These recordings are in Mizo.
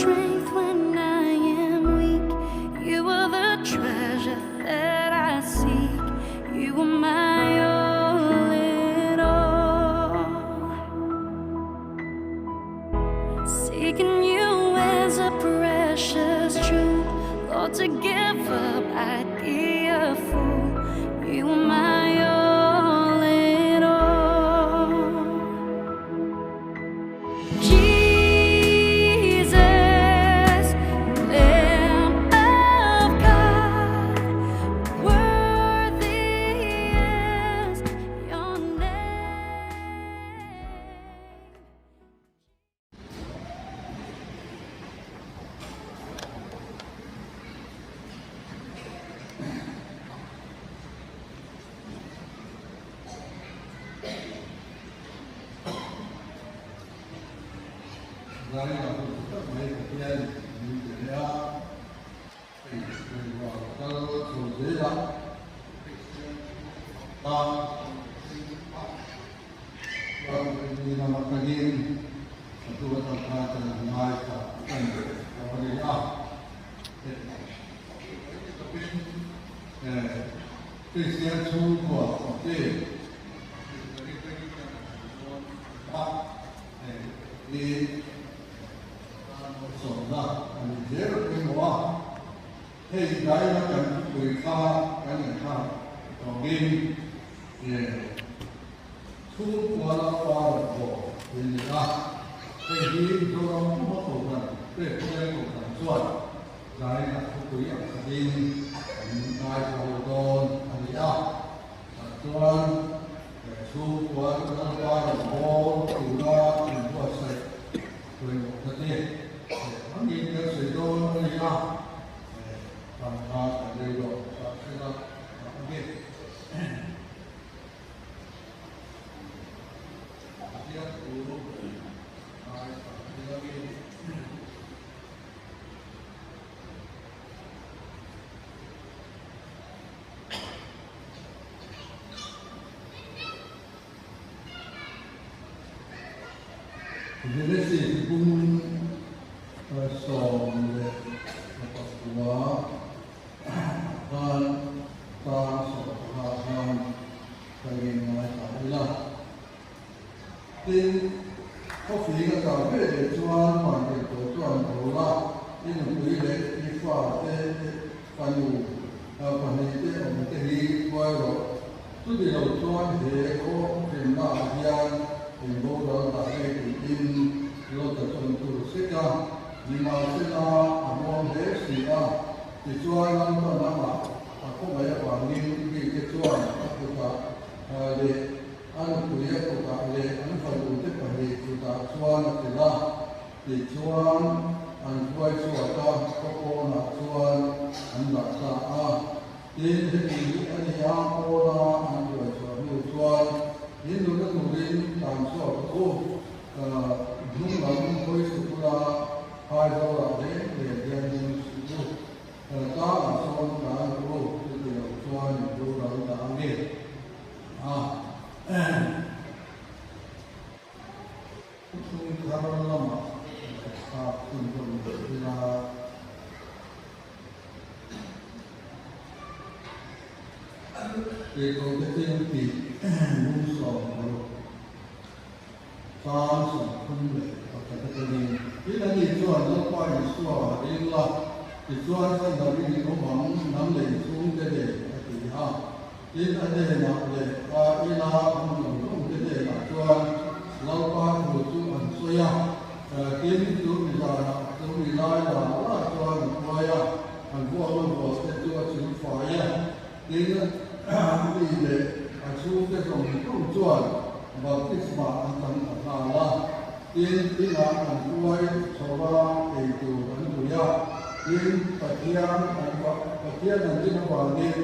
strength when I am weak. You are the treasure that I seek. You are my all in all. Seeking you as a precious jewel. Lord, to give up, I'd be a fool. You are my all in all. Jesus, Lamb of God, worthy is your name. Zai a hun tak mai Pathian min pe leh a, hei rual kal chho zel a, Kristian tan chuan ni lama tangin a tu atang khan kan han ngaithla tan leh tawh a ni a. Kristian chhungkua te hi sawmna a ni zel pawimawh a, hei daina kan thupui kha kan inkhak tawngin chhungkua Lalpa rawn bawh in ni a, hei hi Zoram puma kohhran Presbyterian kohhran chuan daina thupui ang khatin kan ngaithla ho dawn a ni a, tah chuan Chhungkua Lalpa rawn bawl tura inbuatsaih pawimawhna te leh angin kan sawi dawn a ni a, tangka kan rei lo tah hrela a nge. Pathian thu ngaithla ila nge. Genesis bung 19 khan chang 15 khan ka ngei ngai ta ila. Tin, khawfing a chau ve leh chuan vantirhkoh chuan tho la, i nupui leh i fate fanu pahnihte awm te hi hruai rawh. Chuti lo chuan he khaw hrimnaah hian in boral dah nge tiin Lota chuan tur sek a, nimahsela a muang hle si a. Tichuan Lalpa lamah a khawngaih avangin mite chuan a kutah leh A nupui a kutah leh an fanute pahnih kutah chuan a tel a, tichuan an hruai chhuak a, khaw pawnah chuan an dah ta a. Tin, heti hi a ni a, pawna an hruai chhuah hnu chuan in nuna turin tlan chhuak rawh u, hnung lam hawi sikula phai zolah reng reng hian ding suh u, tlangah sawn tlan rawh u, chuti lo chuan in boral dah ang e. A Thuthlung thar lamah ngaihthlak chhunzawm leh ila. Keikote thil tih lung 60 chang 31 atangin. Tin, ani chuan Lalpa Isua a ring la, tichuan chhandam i awm ang, nang leh i chhungte nen, a ti a. Tin, a hnenah leh a ina awm zawng zawng te hnenah chuan Lalpa thu chu an sawi a. Tin, chu mi zanah chu mi lai la la chuan a hruai a, an vuakna vuah te chu a chim fai a. Tin, a mi leh a chhungte zawng zawng chuan baptisma an chang ta nghal a. Tin, inah an hruai chho a, ei tur an vui a. Tin, Pathian an Pathian an rin avangin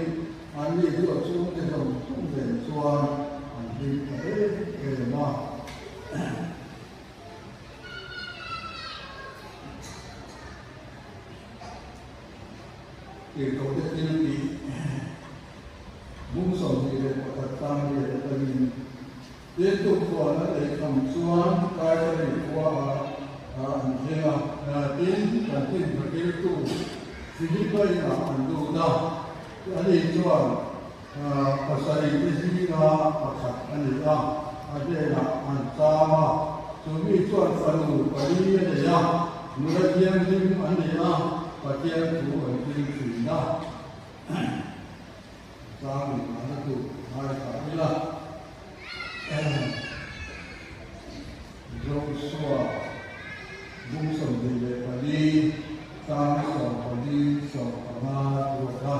An mi chu a chhungte zawng zawng nen chuan an hlim ta em em a. Tirhkohte thil tih bung 21 tang riat atangin tin tukhuan an ei kham chuan Kaisari khua ah an thleng a. Tin, chanchin thlakirtu Philipa inah an lut a, ani chuan pasarihte zinga pakhat a ni a, a hnenah an cham a. Chu mi chuan fanu pali a nei a, nula thianghlim a ni a, Pathian thu an thil thin a. Chang in an la duh ngaithla ila. Joshua bung 24 chang 14 15 ruat a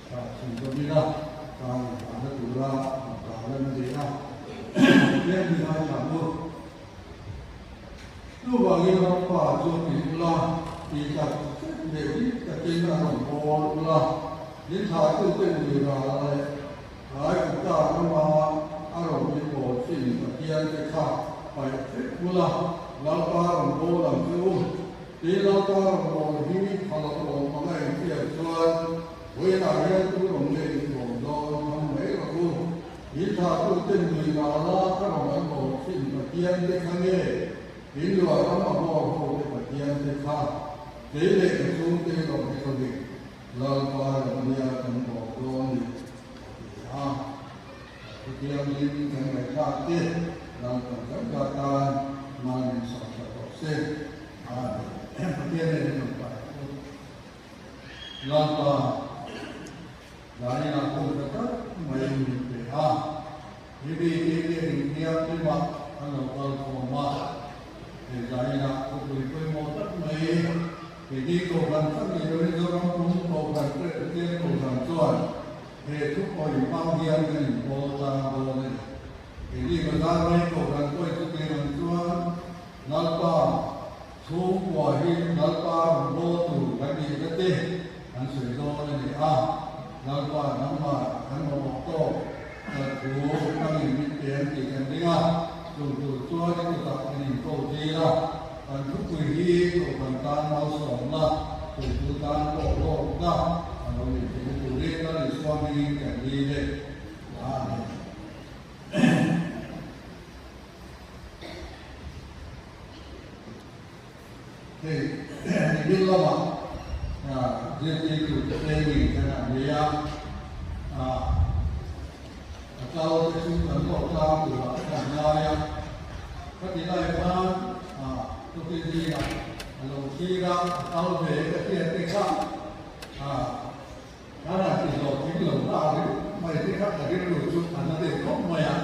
thlah chhun zawm ila chang in an la tura an tar lan a ni a. Tlem hi ngaithla ang u. Chuvangin Lalpa chu ti ula, ti tak zet leh dik takin a rawn bawl ula, min thlahtute ui ral leh Aigupta rama a rawn mi bawl thin Pathian te kha paih vek ula, Lalpa rawn bawl ang che u. Ti Lalpa rawn bawl hi tha lo awm anga inhriat chuan vawiinah hian tu rawn nge in bawl dawn thang mai rawh u. In thlahtute nui rala ka rawn an bawl thin Pathian te kha nge in luah ram a bawl ho te Pathian te kha kei leh ka chhungte rawh hi ka ring Lalpa ram nia kan bawl dawn ni a ti a. Chutiangin kan ngaihthlak te Lalpan kan ta tan mal min sawmsak rawh se. Amen. Pathian nen in rawn pai ang u. Lalpa. Zainah hun tha tak maiin min pe a, Bibi te inhniam hlimah an lo kal khawm a, he zainah khawpui pawimawh tak mai Bibi Kohhran tak ni loin Zoram pum Kohhran Presbyterian Kohhran chuan he thupawi hmang hian kan inpawl tlang dawn a ni. Bibi Bazar mai Kohhran pawhin chutiang ang chuan Lalpa chhungkua hi Lalpa rawn bawl tur kan nihna te an sawi dawn a ni a, Lalpa nangmah kan mamawh tawk ka thu hmangin min pe an tih kan ring a, chung tur chuan i kutah kan inko tir a, kan thupui hi kohhran tan malsawmna, tuitu tan pawh hlawkna a lo nih theihna turin Lal Isua hmingin kan dil e. Amen. Hei nimin lamah zirtirtu training kan han nei a, a kal te chu kan hlawh tlang turah kan ngai a, khati lai khan chuti zingah a lo thlir a, a kal ve ka hriat te kha Kan han ti hlawhtling lo ta ringawt mai te kha ka rilru chu a na deuh khawp mai a,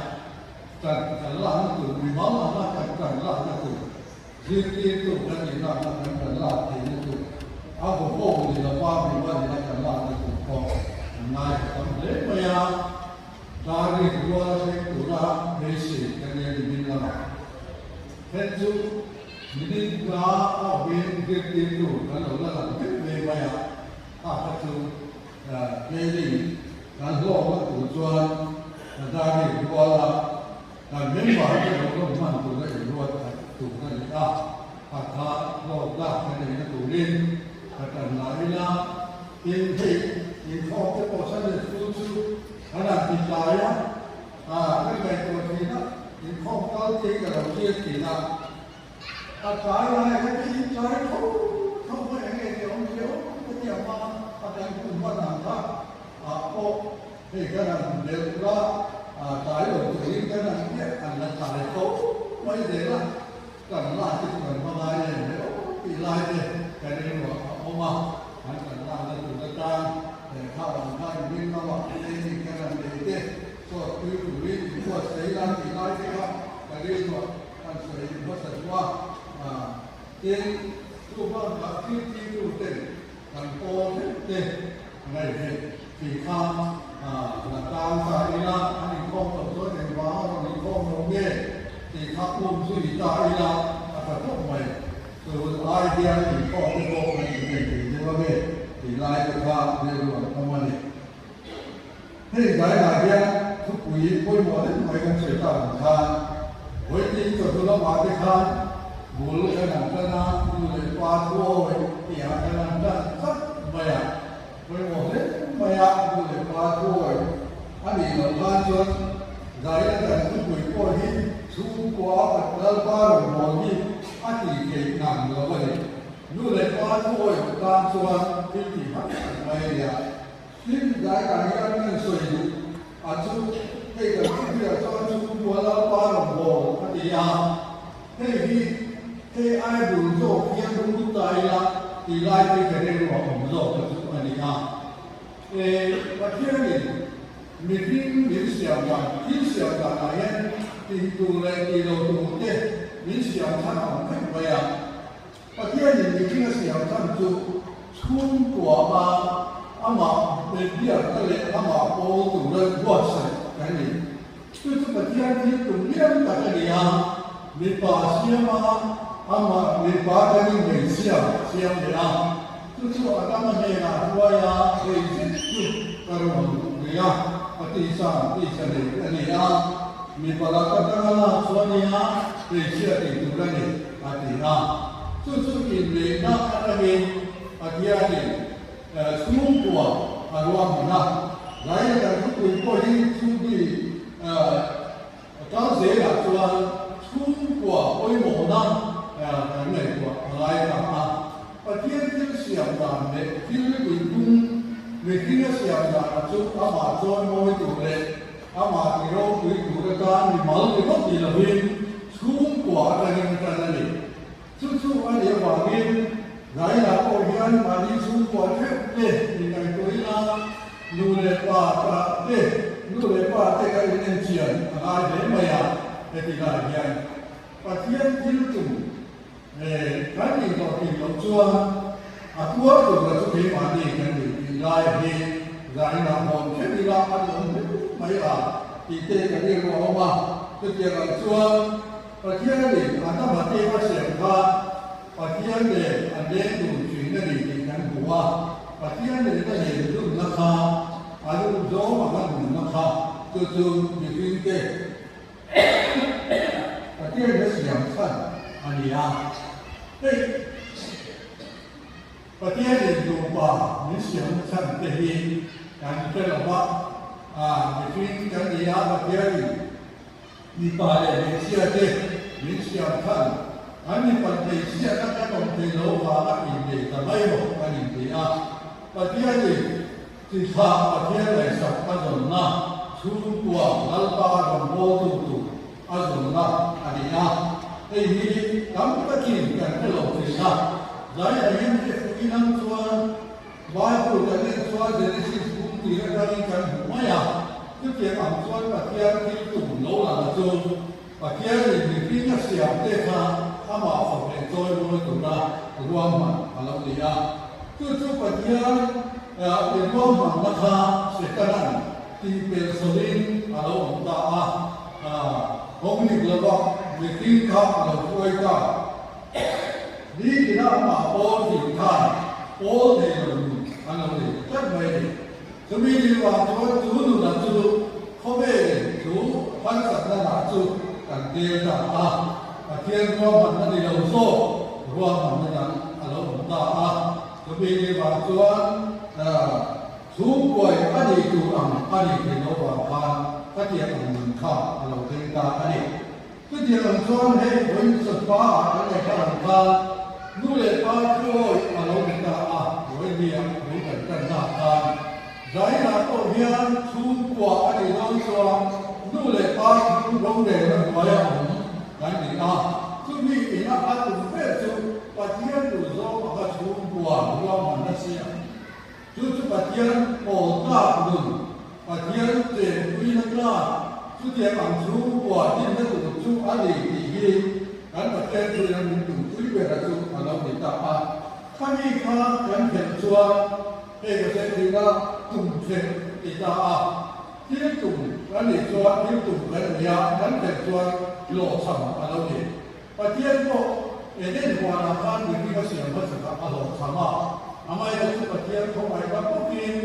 kan kan lakna tur mimal anga kan kan lakna tur zirtirtu kan inlakna kan kan lak theihna tur a vaw ni lova mimal ina kan lakna tur pawh an ngaithla tam hle mai a, dar rik rual a thleng tura beisei ka nia nimin lamah then chu nimin hla a awmin zirtirtu kan lo la lang vek ve mai a. A kha chu training kan hlawkna tur chuan Dar rik ruala kan member te lo lawm hman tura inruat khat tur a ni a, a kha hlawkna kan neihna turin ka tan la ila, tin hei inkhawm te pawh Sunday School chu kan han ti tlai a, kan ngaihtuah thin a, inkhawm kal te hi ka lo thlir thin a. A tlai lai kha chu in tlai tho tho mai eng nge tih a awm zia awm ka ti ang a, a kan hun hman ang kha ah pawh hei kan han belh la, tlai lo turin kan han piah an la tlai tho mai zel a, kan la te chu kan va ngai em le aw tih lai te ka rilruah a awm a, an kan lakna tur atan kha vang khan ring lamah training kan han nei te sawt pui turin inbuatsaih la tih lai te kha ka rilruah Kan sawi hmasa chu a, tin, chu bakah zirtirtu ten kan pawl vek te ngaihven tih kha la tang ta ila, an inkhawm tawh chuan engvang a rawn inkhawm lo nge tih kha um zui ta ila a tha khawp mai. Chu hun ai hian inkhawm te pawh kan inneih thei deuh ange tih lai te kha rilru an awm a ni. Hei zaiah hian thupui pawimawh deuh mai kan sawi tak ang khan vawitin chawhnu lamah te khan bul kan han tan a, nu leh pa thu awi tihah kan han tan chat mai a, pawimawh hle mai a nu leh pa thu awi a nih loh khan chuan zaia kan thupui pawh hi chhungkua Lalpa rawn bawl hi a tih theih ngang lo a ni. Nu leh pa thu awih loh tan chuan thil tih hak tak mai a nia. Tin, tlaiah hian kan sawi duh a chu hei kan thupui-ah chuan chhungkua Lalpa rawngbâwl a ti a, hei hi hei ai bul zawk hian ru ta ila tih lai hi ka rilru a awm zawk a chu a ni a. E, Pathianin mihring min siam dan, thil siam danah hian tih tur leh tih lo tur te min siam chhan ang vek mai a. Pathianin mihring a siam chhan chu chhungkua a amah biakna leh amah pawl tura buatsaih kan ni. Chu chu Pathian thil tum lian tak a ni a, mipa siama amah mipa atangin hmeichhia siam leh a, chu chu Adama hnenah hruai a, hei zet chu ka rawn duh rih a, a tisa tisa nei a ni a, mipa laka atanga lak chu a nia, hmeichhia tih tur a ni, a ti a. Chu chu inneihna atangin Pathianin Chhungkua a ruahman a, Zaia kan thupui pawh hi chhungpui kal zelah chuan chhungkua pawimawhna kan ngaihtuah a ngai ta a. Pathian thil siam dan leh thil inpung mihringa siam dan chu amah chawi mawi tur leh amah ti ropui tur atan mimal ringawt ni lovin chhungkua atangin a tan a ni. Chu chu a nih avangin Zaina pawh hian mahni chhungkua theuh te inngaihtuah ila nu leh pa ta te, nu leh pa te kan inenchian a ngai hle mai a, heti lai hian Pathian thil tum kan inhlawhtlin loh chuan a tuar tura chu keimahni kan nih tih lai hi Zaina hawn theuh ila a ni awm hle mai a tih te ka rilru a awm a, chutiang ang chuan Pathianin a hnama te a siam kha Pathian nen an leng dun thin a ni tih kan hmu a, Pathian nen a len dunna kha a lu zawng anga nunna kha chu chu mihringte Pathian a siam chhan a ni a. Hei Pathianin nupa min siamna chhan te hi kan hre lo va, mihring kan ni a, Pathianin Mipa leh hmeichhia te min siam khan an mipat hmeichhiatna kan awm thei lo vanga innei ta mai maw an inti a. Pathianin tithlah Pathian ngaihsak a zawnna chhungkua Lalpa rawngbawltu tur a zawnna a ni a. Hei hi tam takin kan hre lo thin a, zai angin hre fuh inang chuan Bible kan en chuan Genesis bung tir atangin kan hmu mai a, chutiang ang chuan Pathian thil tum lo lang a chu Pathianin mihring a siam te kha amah fak leh chawi mawi tura ruahman a lo ni a. Chu chu Pathian i ruahmanna kha Setanan tihpelh sawlin a lo awm ta a, kawng dik lova mihring kha a lo hruai ta. Nitina amah pawl tih khan pawl thei lo nun an lo nei tlat mai a ni. Chumi ni vang chuan chu nuna chu khawvelin chu harsatna lah chu kan tel ta a, Pathian ruahmanna ni lo zawk ruahmanna dang a lo awm ta a. Chumi ni vang chuan chhungkuai a nih tur ang a nih thei lo vang khan khatiang ang nun kha a lo thleng ta a ni. Chutiang ang chuan hei vawiin sawtpa ah kan ngaihthla ang khan nu leh pa thuawi a lo ni ta a, vawiin nia bul kan tan na khan Zaina pawh hian chhungkua a nih dawn chuan nu leh pa chu rorelna hnuaia awm kan ni a, chumi ina a tum ber chu Pathian duh zawng anga chhungkua ruahmanna siam Chu chu Pathian pawl tlak nun, Pathian chenpuina tlak, chutiang ang chhungkua dinna tur chu a ni tih hi kan Pathian thuina min tumpui bera chu a lo ni ta a. Khami kha kan khelh chuan hei ka chenpuina tum khelh ti ta a. Thil tum kan nih chuan thil tum kan ni a, kan khelh chuan hlawhchham a lo ni. Pathian pawh Eden huanah khan mihring a siam hmasakah a hlawhchham a, amaherawhchu chu Pathian khawngaihna bawkin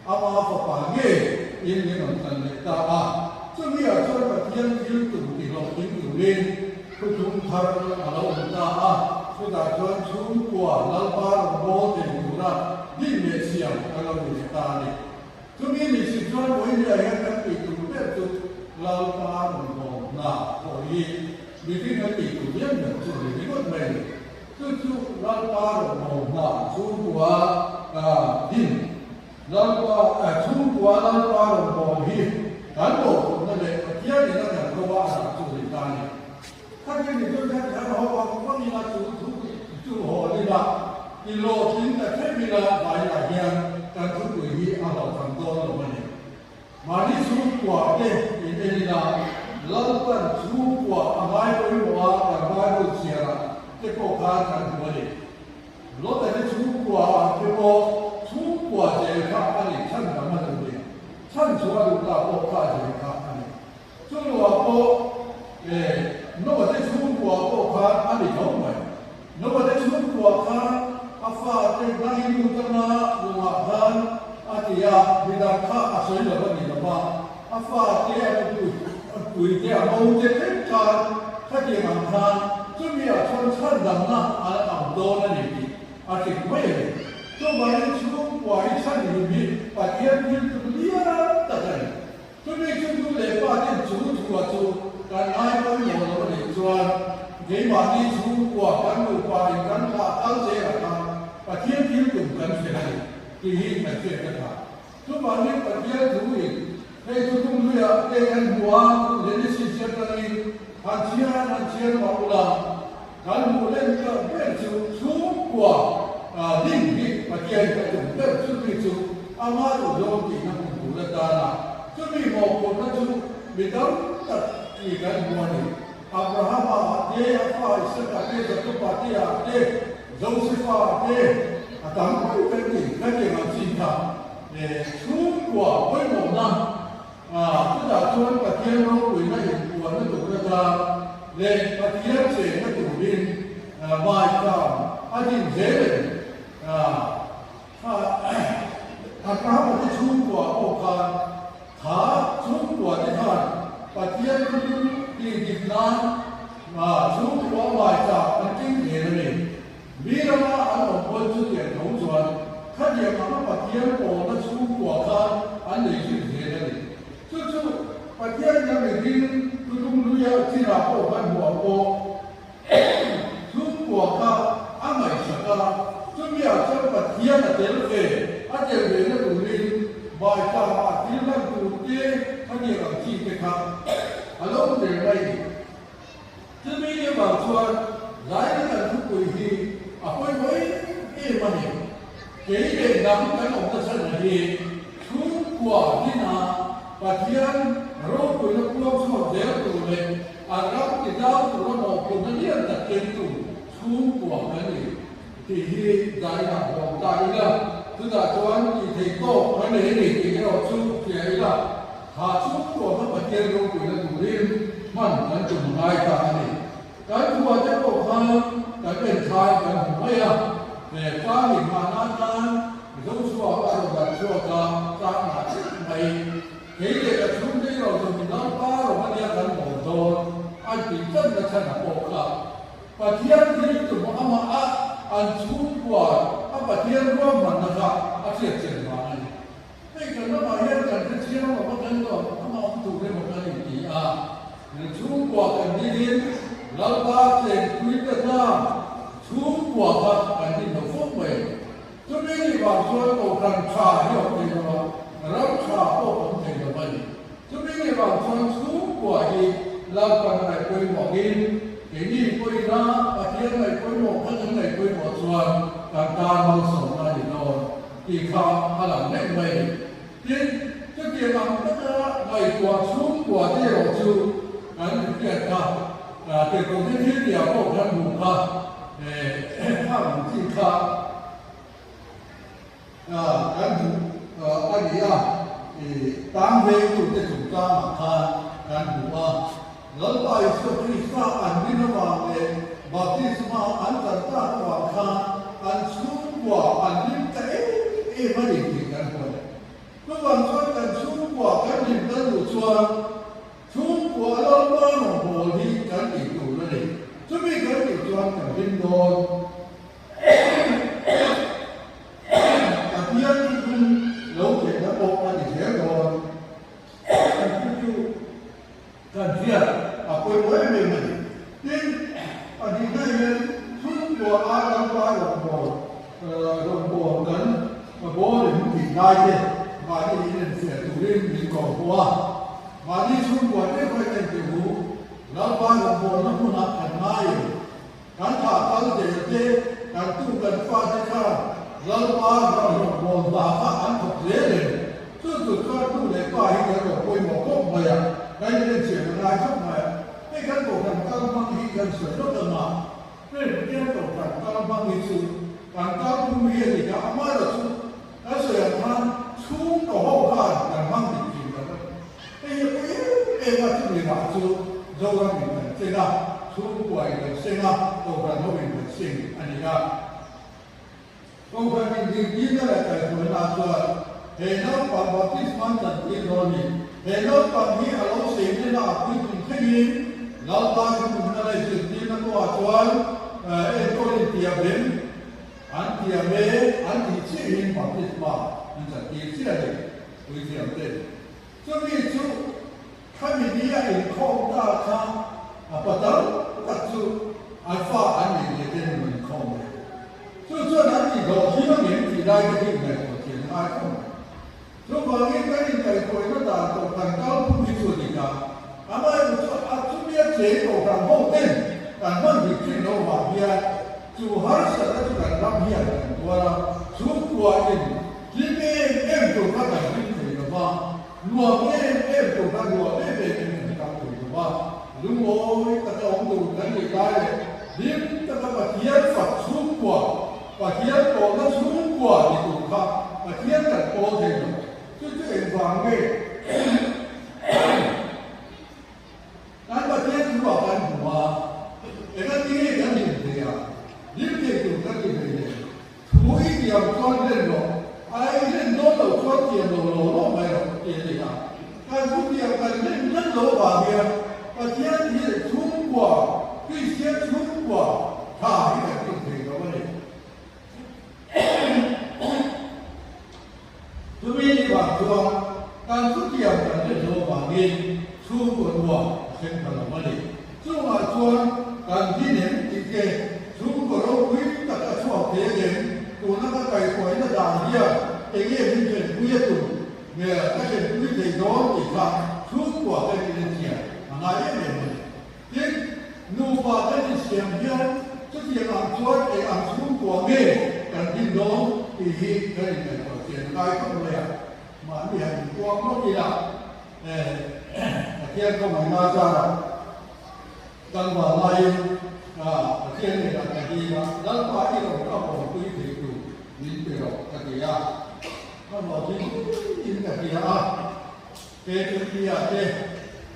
ama fapa ngei in min rawn tlan leh ta a. Chumi ah chuan Pathian thil tum tihlawhtling turin thuthlung thar a lo awm ta a, chutah chuan chhungkua Lalpa rawn bawl thei tura din leh siam a lo ni leh ta a ni. Chumi ni si chuan Vawinia hian kan tih tur ber chu Lalpa rawn bawl hna pawh hi Mihring an tih tur lian ber chu a ni ringawt mai a ni. Chu chu Lalpa. Lalpa rawngbâwl hna chhungkua din. Lalpa chhungkua Lalpa rawngbâwl hi kan mawhphurhna leh Pathian ina kan ko a a dah chu a ni ta a ni. Khatin i chu khat khat ho ang ang ila chu thu chu haw ila i hlawhtling ta theuh ila vailah hian kan thupui hi a hlawhchham dawn lo a ni. Mahni chhungkua te in en ila Lalpan chhungkua a ngai pawimawh a kan Bible chhiarah te pawh khan kan hmu a ni. Lota te chhungkua ah te pawh chhungkua zel kha a ni chhan dang a duh ni. Chhan chu a duh ta pawh kha zel kha a ni. Chuluah pawh eh Noah te chhungkua pawh khan a ni tho mai. Noah te chhungkua khan a fate dangin lut anga lungah khan a ti a, midang kha a sawi lo a ni lo va, a fate a nupui pui te a mo te thleng khan khatiang ang khan chumi ah chuan chhandamna an ang dawn a ni tih a hrilh mai a ni. Chuvangin chhungkua hi chhan hlim hi Pathian thil tum lian tak a ni. Chumi chu nu leh pa ten chu thua chu kan ngai pawimawh lo a nih chuan keimahni chhungkua kan nupa in kan thlah kal zel a kha Pathian thil tum kan hre a ni tih hi kan hriat ka tha. Chuvangin Pathian thu in hei chu tum hluiah te kan hmu a, Genesis atangin han chhiar han chhiar mah ula kan hmuh len tak ber chu chhungkua ding hi Pathian ka tum ber chumi chu ama duhzawng tihna hmun tur atana chumi mawhphurhna chu mi tam tak tih kan hmu a ni. Abrahama te, a fa Isaka te, Jakoba te ah te, Josefa te a tam mai kan ti kan ti ang chi kha chhungkua pawimawhna Chutah chuan Pathian ropuina inpuanna tur atan leh Pathian chenna turin Maikam a din zel a ni. Abrahama te chhungkua pawh khan kha chhungkua te khan Pathian thuthlung tihdik nan chhungkua Maikam an keng zel a ni. Mi rama an awm pawn chutiang tho chuan khatiang anga Pathian pawlna chhungkua khan an nei zui zel a ni. Chu chu Pathian hian mihring thuthlung hluia chinah pawh kan hmu ang pawh chhungkua kha a ngaihsak a, chumiah chuan Pathian a tel ve, a tel ve na turin Baitlang ah thil hlan tur te khatiang ang chi te kha a lo tel mai ni. Chumi avang chuan Laili kan thupui hi a pawimawh em em a ni. Kei leh dang kan awm nasa na hi chhungkua hina Pathian ropuina puang chhuak zel tur leh a ram ti zau tura mawhphurhna lian tak kengtu chhungkua kan ni tih hi zaina huam ta ila, chutah chuan tih theih tawk kan nei a ni tih erawh chu hria ila. Kha chhungkua kha Pathian ropuina turin hman kan tum ngai ta a ni. Kan khua te pawh khan kan en thlai kan hmu mai a, he tlang inhahna atan Joshua a rawn dat chhuak a, tlang ngah chiah mai. Kei leh ka chhungte erawh chu min lalpa rawng a nia kan bawl dawn a tih tlatna chhan a pawh kha. Pathian thil tum amah a an chhungkua a Pathian ruahmanna kha a hriatchian vang a ni. Hei kan ramah hian kan hre chiang lo va kan lo amah awm tur emaw kan inti a, min chhungkua kan dingin Lalpa chenpui te hlang chhungkua kha kan din lo fo mai. Chumi ni vang chuan kohhran tha hi awm thei lo a, ram tha pawh awm thei lo a ni. Chumi ni vang chuan chhungkua hi Lalpan a ngaih pawimawhin keini pawina Pathian ngaih pawimawh kha kan ngaih pawimawh chuan kan tan malsawmna a ni dawn. Tih kha a lang reng mai. Tin, chutiang ang taka ngaihtuah chhungkua te erawh chu kan hriat kha, tirhkohte thil tihah pawh kan hmuh kha, kha ang chi kha kan hmuh a ni a, tang vengtute chungchangah khan kan hmu a. Lalpa Isua Krista an rin avang leh baptisma an kal tak avang khan an chhungkua an hlim ta em em a ni tih kan hmu a ni. Chuvang chuan kan chhungkua kan hlim kan duh chuan chhungkua Lalpa rawngbâwl hi kan tih tur a ni. Chumi kan tih chuan kan hlim dawn. Pathian thuthlung lo theihna pawh a ni zel dawn. Kan thu chu Kan hriat a pawimawh em em a ni. Tin, a nihna hian chhungkua a lalpa rawh maw? Rawngbâwl kan bâwl em tih lai te mahni inenfiah turin min kawh hmu a. Mahni chhungkua te pawhin en teh u, Lalpa rawngbâwlna hmunah kan ngai em? Kan thah kal der te, kan tu kan fate khan Lalpa rawngbâwl hna kha an thawk zel em? Chu chu chuan nu leh pa hi kan rawn pawimawh khawp mai a, kan inenchiah a ngai khawp mai a. Hei kan kohhran kal hmang hi kan sawi lawk ang a. Kristian kohhran kal hmang hi chu kan kal phung hi a ni kha, amaherawh chu kan sawi ang khan chhungkaw ho khan kan hmang dik thin lo a ni. Hei hi a pawi em em a, chumi rah chu Zoram in kan seng a, chhungkua in kan seng a, kohhran ho in kan seng a ni a. Kohhran inzirtirna leh kaihhruaina chuan he naupang baptisma chantir dawn ni. He naupang hi a lo seihnena a puitling thlengin Lalpa thununna leh zirtirna kawngah chuan enkawl intiam em? An tiam e, an tih chiahin baptisma an chantir chiah a ni, puithiam te. Chumi chu khami ni a inkhawm ta kha a pa tam tak chu an fa an neih leh ten an rawn inkhawm leh. Chu chuan an tihhlawh hlim a ngem tih lai te hi ngaihtuah thiam a ngai khawp mai. Chuvangin kan inkaihhruaina dan tawh kan kal phung hi chu a dik a, amaherawhchu chu a chumia cheng kohhran ho ten kan hman dik thin lo vang hian chu harsatna chu kan ram hian kan tuar a, chhungkua in Hlim em em tur kha kan hlim thei lo va, nuam em em tur kha nuam em em in kan kal thei lo va, lungawi taka awm tur kan nih lai leh hlim taka Pathian fak chhungkua, Pathian pawlna chhungkua ni tur kha Pathian kan pawl thei lo. Chu chu engvang nge? Kan Pathian thu ah kan hmu a, engati nge kan hlim thei a, hlim thei tur kan ni hlei le? Thu i tiam chuan len rawh, a i len dawn loh chuan tiam lo lo lo mai rawh ti a ni a. Kan thu tiam kan len len lo vang hian Pathian hi chhungkua, Kristian chhungkua tha hi kan tum thei lo a ni. Chumi ni vang chuan kan thu tiam kan len lo vangin chhungkaw nuam a thleng ta lo a ni. Chungah chuan kan hinem tih te chhungkaw ropui tak a chhuak thei a ngem? Tuna ka kaihhruaina dan hian enge min thlenpui a tum nge ka thlenpui thei dawn tih kha chhungkua te in a thiam a ngai em em a ni. Tin, nupa te insiam hian chutiang ang chuan eng ang chhungkua nge kan din dawn tih hi kan inngaihtuah chian a ngai khawp mai a, mahni han inkuang ngawt ila Pathian khawngaihna zarah tlangval laiin Pathian hnenah ka dil a, Lalpa i rawn ka awmpui thei tur min pe rawh ka ti a, ka hlawhtling in ka hria a. KTP ah te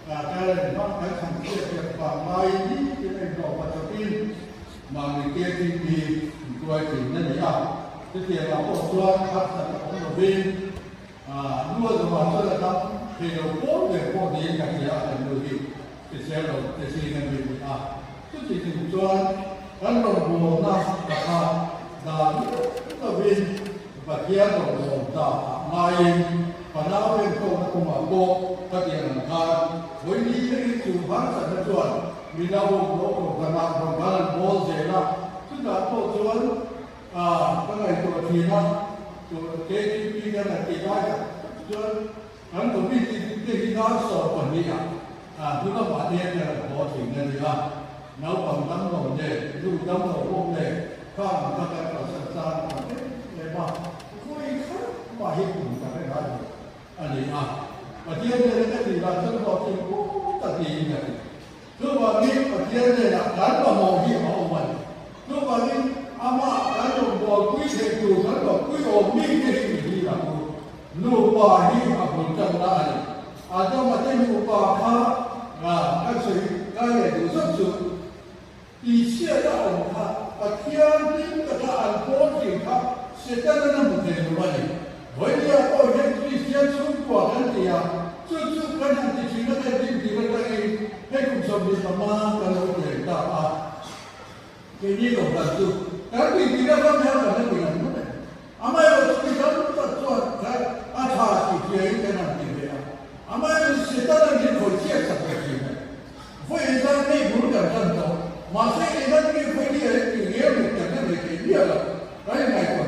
talent hmang kan chhan chhiat hian vanglaiin nitin a inhlawh hma chawpin mahni KTP intuai thin a ni a. Chutiangah pawh chuan harsat a awm lovin nu a zawhah chuan a dam thei lo pawl ber pawh niin ka hria a kan nu hi hrisel lo te zing a mi ni a. Chuti chung chuan kan rawngbawlna lakah dan lovin Pathian rawngbawm ta ah ngaiin fanau enkawlna kawngah pawh ka tiang ang khan vawi ni lengin chu harsatna chuan mi lo lo kohhranah rawn kal an bawl zel a, chutah pawh chuan ka ngaihtuah thin a, KTP kan han tih lai tak tak chuan kan committee te hi dar 12 ah hnu lamah te hian kan rawn haw thin a ni a, naupang damlo leh nu damlo bawk leh Kha ang kha kan kalsan tan a tam em em a, khawi khat mah hi kum ka hre ngai lo a ni a, Pathian nena ka tih lah chuan hlawhtling pum tak niin ka ti. Chuvangin Pathian hnenah kan mamawh hi a awm a ni. Chuvangin amah kan rawn bualpui theih tur kan rawpui awm mi te hi i hi ang u. Nupa hi a bul tanna a ni. Adama te nupa kha kan sawi kai leh duh zauh chu. Tihchhiat a awm kha Pathian hlim taka an pawl thin kha Setana na hmu thei lo a ni. Vawinia pawh hian Kristian chhungkua kan ti a, chu chu kan han ti thin a kan din tir atangin hei kum 25 kan lo tlem ta a. Keini lo kan chu kan tih tir aṭang hian kan la ti ang ngawt em? Amaherawhchu mi tam tak chuan kha a tha tih hriain kan han ti ve a, amaherawhchu Setana min khawih chhiat sak ve thin a ni. Vawi engzat nge bul kan tan tawh? Mahse engzat nge vawi ni a tih rel ruk kan la nei thei miah lo. Kan inngaihtuah.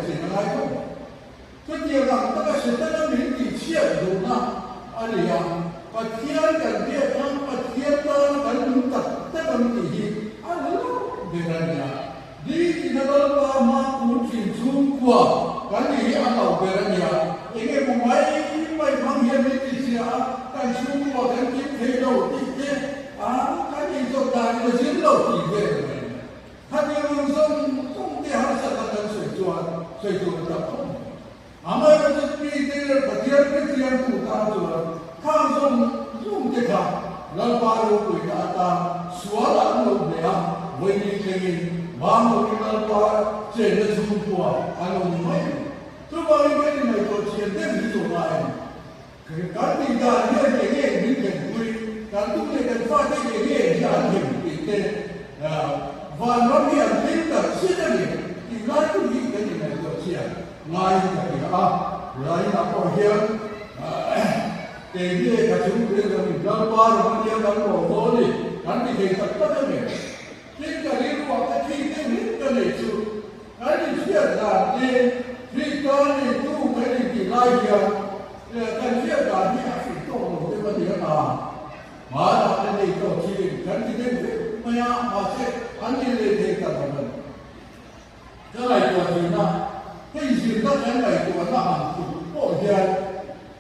thin chhungkua kan nih hi a hlauh ber a nia. Eng emaw mai mai hmang hian min ti chhia a, kan chhungkua kan kim thei lo tih te a kan inzawt dan in a zir lo tih vel a ni. Khatiang ang zawng zawng te harsat a kan sawi chuan sawi tur a tam khawp mai. Amaherawhchu Peter Pathian hrethiam tu tan chuan khang zawng zawng te kha Lalpa ropuina atan sual an lo hneh a, vawiin thlengin Bangladesh Lalpa chenna chhungkua an awm mai a ni. Chuvangin kan ingaihtuah thiam deuh hi zawh lai a ni. Kan tih dan hian eng nge min thenpui, kan tum leh kan fate eng nge hi an hlim tih te vanram hi an hlim tak zet a ni tih lai chu hi kan ingaihtuah chhiat ngaiin ka hria a. Lainah pawh hian kei nge ka chhungte kan Lalpa ram ania kan rawh dawn ni kan ti thei tak tak a ni. Tin ka rilruah ka thi deuh hlim ka nei chu kan inhriat dan te Krista neitu kan intih lai hian kan hriat dan hi a fih tawk lo deuh a ni a ta. Hmanah kan nei tawh thin kan ti deuh vek mai a, mahse an ni leh thei ta lo a ni. Ka ngaihtuah thin a, hei zirna kan ngaihtuahna ang tluk pawh hian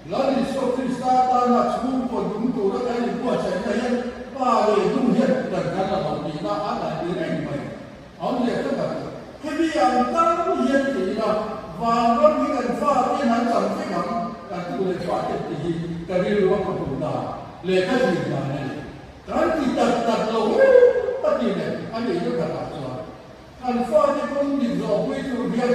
Lal Isua Krista tana chhungkaw nung tura kan inbuatsaihna hian pa leh nu hian dan kan la lo tihna a daih ve reng mai. Awm leh tak a ni. Hemi ang tal hian ti ila, vanram hi kan fate an chang vek ang, kan tu leh fate tih hi ka rilru a ka hmuh dan leh ka zir dan a ni. Kan ti tak tak lo reng a ti nen a nih na takah chuan Kan fate kawng dik zawhpui tur hian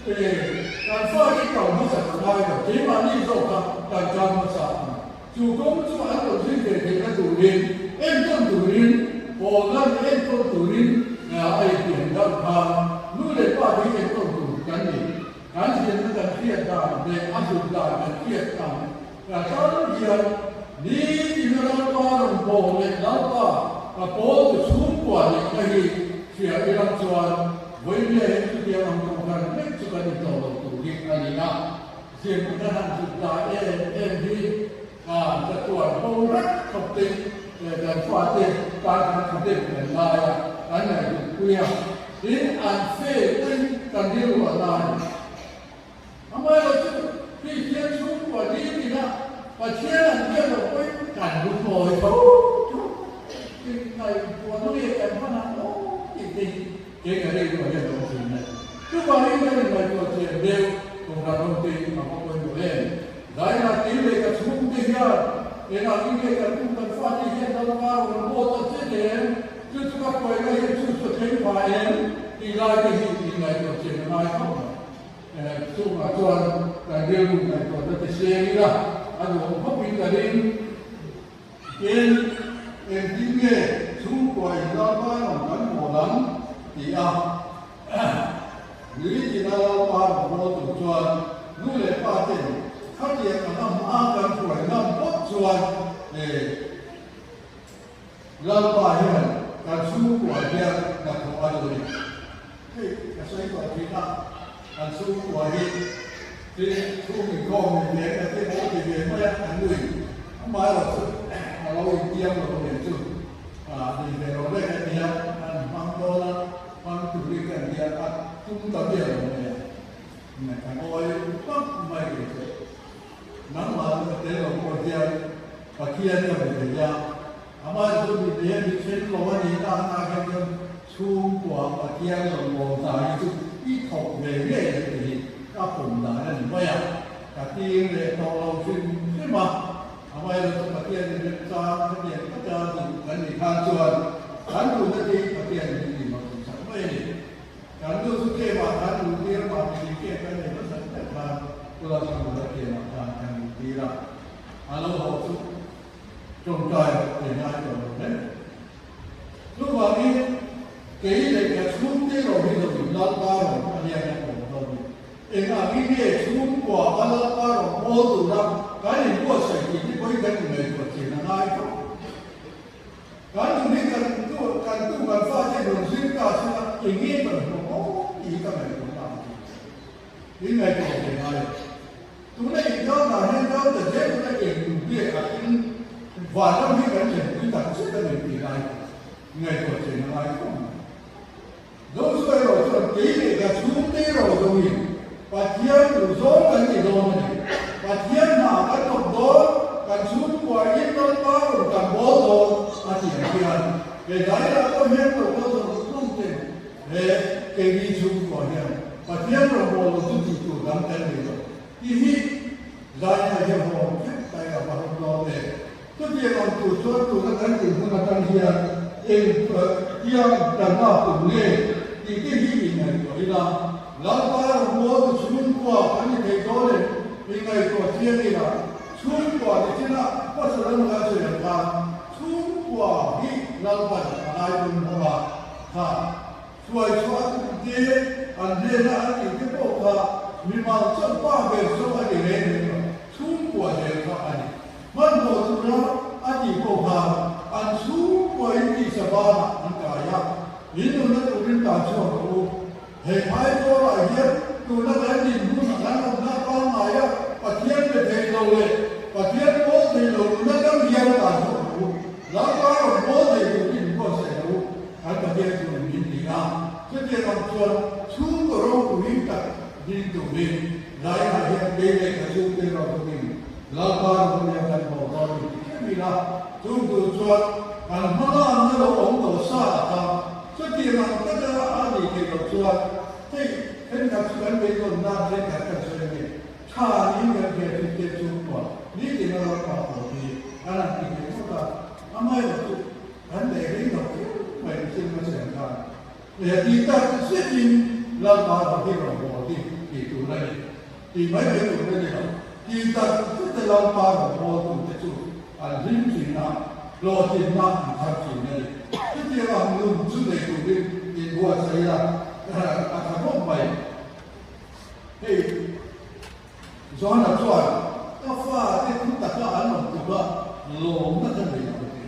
kan fate kal hmasa ka ngai lo, keimahni zawk kha kan kal hmasa ang. Chu kawng chu an rawn zui ve theihna turin, enkawl turin, pawlna leh enkawl turin a intiam deuh khan nu leh pa te hi enkawl tur kan ni. Kan zirna kan hriat dan leh a hlut dan kan hriat ang ka tal hian nitin a Lalpa rawn pawl leh Lalpa ka pawl tu chhungkua nihna hi hria ilang chuan vawinia hi chutiang ang kohhran vek chu kan intawh lo tur hi a ni a. Zirna kan han hlut ta em em hi ka tuar bo rek khawp te kan fate tan kan tha deuh kan lai a, kan ngaihhlut a, tin an fe pawhin kan rilru a la a ni. Amaherawhchu Kristian chhungkua nitina Pathian an biak loh pawhin kan lungawi tho tho. Tin ngaihtuahna nge kan hman ang aw tih te hi kei ka rilru ah hian a awm thin a ni. Chuvangin kan inngaihtuah chian deuh Kohhran ho te hi a va pawimawh em? Zaina tih leh ka chhungte hian engah in nge kan kum kan fate hian Lalpa rawn bawt a che em? Chu chu ka kuaina hian chu chu a thleng pha em? Tih lai te hi inngaihtuah chian a ngai khawp mai. Chungah chuan kan rilru ngaihtuahna te seng ila a nuam khawpin ka ring. Tin, engtin nge chhungkua in Lalpa rawn kan bawl ang? ti a Nui tina Lalpa rawn bawl tur chuan nu leh pa ten khatiang anga hma kan hruai ngam phawt chuan Lalpa hian kan chhungkua hian hnathawh a duh a ni. Hei ka sawi tawh thin a, kan chhungkua hi tin chhung inkhawm nei ve ka ti maw ti ve mai a, an nui. Amaherawhchu a lo intiam lo nen chu nei ve lo reng a nia, an hmang dawn a, hmang turin ka nia a tum ta miah lo mai a, ka ngawi vak mai kei chu. Nangmah chu ka tel lo pawh hian Pathian ka be thei a, amah chu mi te mi then lo a nih tak nak hian chuan chhungkua Pathian rawn mawl ta hi chu i thawk ve ngei ang tih hi ka pawm dan a ni mai a, ka tir leh tawh lo hrim hrim a, amaherawhchu chu Pathian in remchang khatiang taka duh kan nih khan chuan kan duhna te hi Pathian in min tih hlawhtling sak mai a ni. Kan nu chu tlem ah kan luh tir a, mahni tih tlem kan nei hmasa ber khan Ula Thangura tlem ah khan kan luh tir a, a lo haw chu tawngtai pe ngai tawh lo hle. Chuvangin kei leh ka chhungte lo hi lo in Lalpa rawn a nia kan awm dawn ni. Engah nge chhungkua a Lalpa rawn haw tura kan inbuatsaih tih te pawhin kan inngaihtuah chian a ngai khawp. Kan nun hi kan tu kan tu kan fate rawn zir ta sela eng nge kan hmuh maw tih hi ka ngaihtuah ta a ti. In ngaihtuah ve ngai lo. Tuna inkal dan hian kal ta zel tuna eng tum biak ah in vanram hi kan thlenpui tak zet a ni tih lai ngaihtuah chen a ngai khawp mai. Joshua erawh chuan kei leh ka chhungte erawh. zawngin Pathian duhzawng kan ti dawn a ni. Pathian hna kan thawk dawn, kan chhungkua in Lalpa rawn kan bawl dawn a ti ang hian he dairah pawh hian lo kal zawng zawng ten he keini chhungkua hian Pathian rawn bawl lo chu tih tur dang kan nei lo tih hi zaina hian hawn vek tai a va hawng dawn e. Chutiang ang tur chuan tuna kan dinhmun atang hian eng tiang kan lak tum nge tih te hi inngaihtuah ila, Lalpa rawngbawltu chhungkua kan ni thei dawn em? Inngaihtuah chiang ila, chhungkua ni chinah pasal an ngai sawi ang khan chhungkua hi Lalpan a ngaipawm bawk a, kha hruai chhuah a tum te, an hnena an tih te pawh kha mimal chauh pa ber zawk a ni reng reng lo, chhungkua zel kha a ni. Hmanhmawh tura a tih pawh khan an chhungkuain tisa banah an kai a, in nunna turin tan chhuak rawh u. Hei Aizawlah hian tuna kan dinhmun kan awmna pangngai a Pathian pe thei lo leh Pathian pawl thei lo nunna dang hian tan chhuak rawh u. Lalpa rawn pawl thei turin in buatsaih rawh u. Kan Pathian chuan min ti a, chutiang ang chuan chhungkaw ropui tak ding turin Lainah hian kei leh ka chhungte erawh chutin Lalpa rawng hian kan haw dawn a ni ti hrem ila, chung tur chuan kan hmalanna lo awm tawh sa a ta. Chutiang ang taka a nih theih loh chuan hei thenkhat chu kan beidawnna thenkhat kan sawi a ni. Tha niin kan hriat chu te chhungkua nitin a Lalpa pawh hi an han ti thei ngawt a, amaherawhchu kan leh rei lo kher mai mihring hmachheng khan leh tih tak zetin Lalpa rawng hi rawn bawl hi tih tur a ni. Tih mai mai tur a ni lo. Tih tak zet a Lalpa rawn bawl tute chu an hlim thin a, hlawhtlinna an thar thin a ni. Chutiang ang nun chu nei turin inbuatsaih a, a tha khawp mai. Hei Johana chuan ka fate thu taka an awm tuk a, lawmna ka nei lo ti.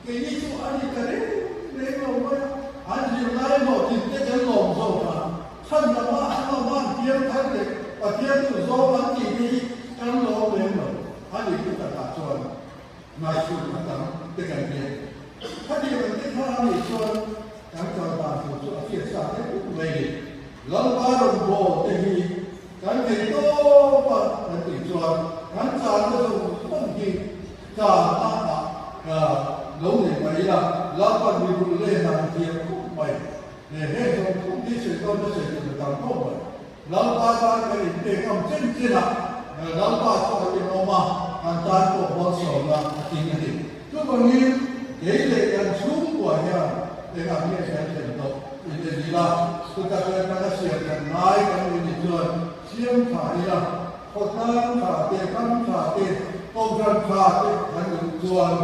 Keini chu a ni ta reng reng lo mai a, an zirlai hlawhtlin te kan lawm zawk a, chhan lama an awm a an piang thar leh Pathian duh zawng an tih te hi kan lawm lem lo a ni thu takah chuan ngaihtuah a tam te kan hria. Khatiang ang te kha a nih chuan kan kal dan tur chu a hriat sa deuh mai a ni. Lalpa rawn bawl te hi kan thei tawp a kan tih chuan kan chânna zawng zawng hi chânna ah lo nei mai ila, Lalpan mi bul leh hna an thiam khawp mai. He heng zawng zawng hi sawi dawn na sawi tur a tam khawp mai. Lalpa tan kan inpek ngam chen chen a, Lalpa chu a rinawm a, kan tan pawh malsawmna a tling a ni. Chuvangin kei leh kan chhungkua hian engah nge kan thlen tawh in en ila, chuta kan atanga siam kan ngai kan nih ni chuan siam tha ila, khawtlang tha te, ram tha te, kohhran tha te kan duh chuan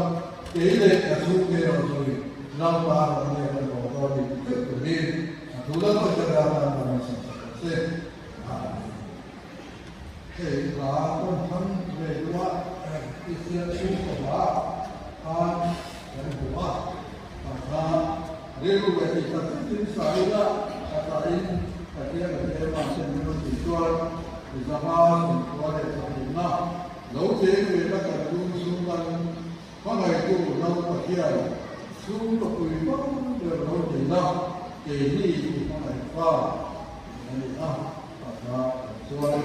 kei leh ka chhungte erawh chuin Lalpa rawh nge kan rawh dawn ni ti theuh turin a thu la nawi tak atan kan rawn siam sak ang che. Amen. Hei hla rawn thlang ve duh a, Kristian chhungkaw hla khan kan hmu a, tah khan rilru leh tih tak zetin sa ila a tlahin Pathian a tlem a sen min rawn tih chuan Mizanga chhungkua leh chaknihna lo cheng ve la kan lung chhung an hmangaihtu lo Pathian chhungkaw pui bang ber lo ni la keini i hmangaih fa a ni a. Chuan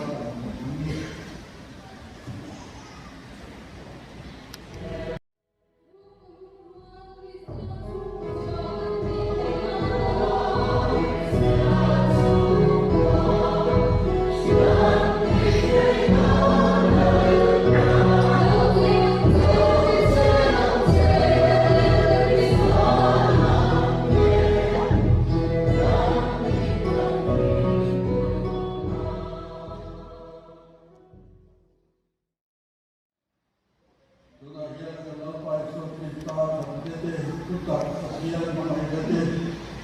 Tunah hian kan Lalpa Isua Krista thatna te, thutak Pathian hmangaihna te,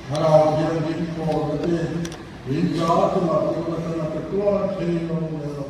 Thlarau Thianghlim pawlna te, in za chungah tuna tana pe tuar thei lo leh lo.